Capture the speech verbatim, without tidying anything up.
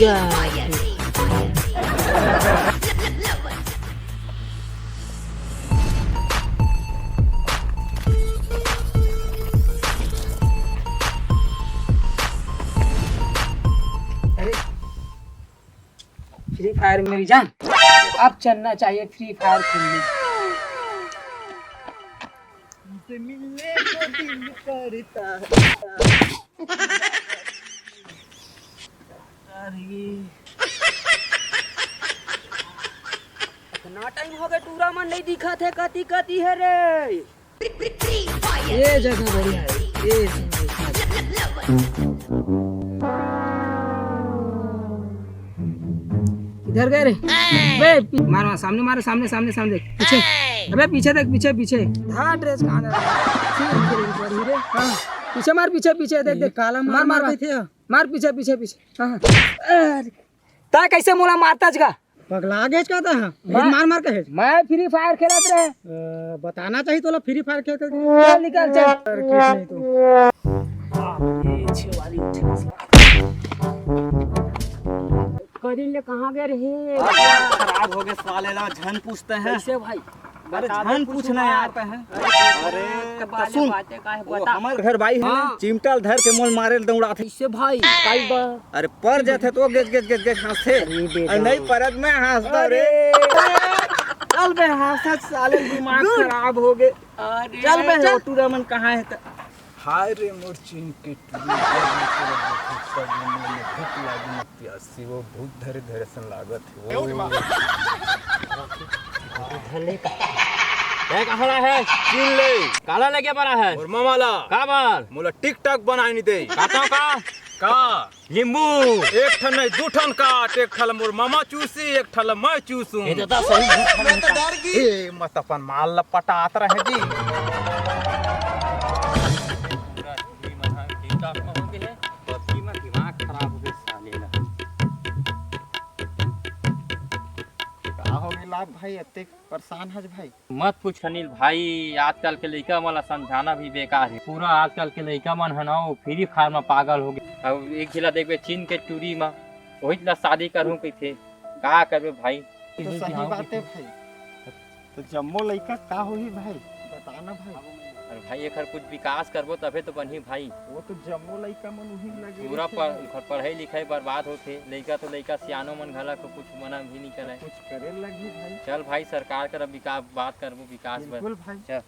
अरे, free fire मेरी जान, अब चलना चाहिए फ्री फायर खेलने। तुमसे मिलने को दिल करता है। अरे, इतना टाइम हो गया, टूरा मन नहीं दिखा थे, कति कति है रे। ये जगह बढ़िया है, ये जगह बढ़िया है। किधर गए रे? बे, पी-, मार, मार, सामने मार, सामने, सामने, सामने देख, पीछे। अबे, पीछे देख, पीछे, पीछे। हाँ, ड्रेस कहाँ है? फिर, फिर, फिर, फिर, हाँ, पीछे मार, पीछे, पीछे, देख, देख। काला मार, मार, मार, मार, मार। हाँ, पीछे, पीछे, पीछे। हाँ, हाँ। अरे, तै कैसे मोला मारता जगा? पगला गेच का तै? हाँ। मैं मार मार के है। मैं फ्री फायर खेलत रहे। अ, बताना चाहिए तोला फ्री फायर खेल खेल के। चल निकल, चल। अरे, कुछ नहीं तो। करीन ले कहाँ गए रहे? खराब हो गए साले ला, झन पूछते हैं। कैसे भाई? अरे बतावे झन कुछ पूछना ना। यार तै है। अरे अरे तो बाले सुन, बातें का है, वो बता। हमार घर भाई है ना, हाँ। चिमटा ल धर के मोल मारे ल दौड़ाथे। कैसे भाई? काई बा? अरे पर जाथे तो गेच गेच गेच गेच हाँसथे। अरे बेटा। अरे नहीं परत मैं हाँसता रे। अरे। चल बे हाँसत साले दिमाग खराब हो गए। अरे चल बे चल। टूरा मन कहाँ है त? हाय रे मोर चीन के टूरी, जब मैं तोरा देखूं, तब मोर में भूख लागी न प्यासी, वो भूत धरे धरे सन लागत है। वो धले का। क्या कहना है? चीन ले। काला लगे बड़ा है। मोर मामा ला। का बार? मोला टिकटॉक बनाए नहीं दे। काटो का? का? नींबू। एक ठन नहीं, दू ठन काट, एक ठन मोर मामा चूसी, एक ठन मैं चूसू। ये तो सही। ए, मत अपन माल ल पटात रहे जी। पूरा हिंदी मन ह टीका हो गे हे, पबजी म दिमाग खराब हो गे साले ला। का हो गे लाभ भाई, अतेक परेशान हस भाई? मत पूछ अनिल भाई, आजकल के लइका मन ला समझाना भी बेकार हे। पूरा आजकल के लइका मन ह ना, वो फ्री फायर म पागल हो गे। अब एक झिला देखबे चीन के टूरी म, वही ला शादी करहूं कहिथे। का करबे भाई? तो सही बात है भाई। तो जम्मो लइका का होही भाई, बताना भाई। अरे भाई, एखर कुछ विकास करबो तभे तो बनही भाई। वो तो जम्मो लइका मन उही लगे पूरा रहिथे पर, भाई। ओखर पढ़ाई लिखाई बर्बाद होथे। लइका तो लइका, सियानो मन घला को कुछ मना भी नहीं करे। कुछ करे लगही भाई। चल भाई, सरकार कर अब विकास, बात करबो विकास बर। बिल्कुल भाई। चल।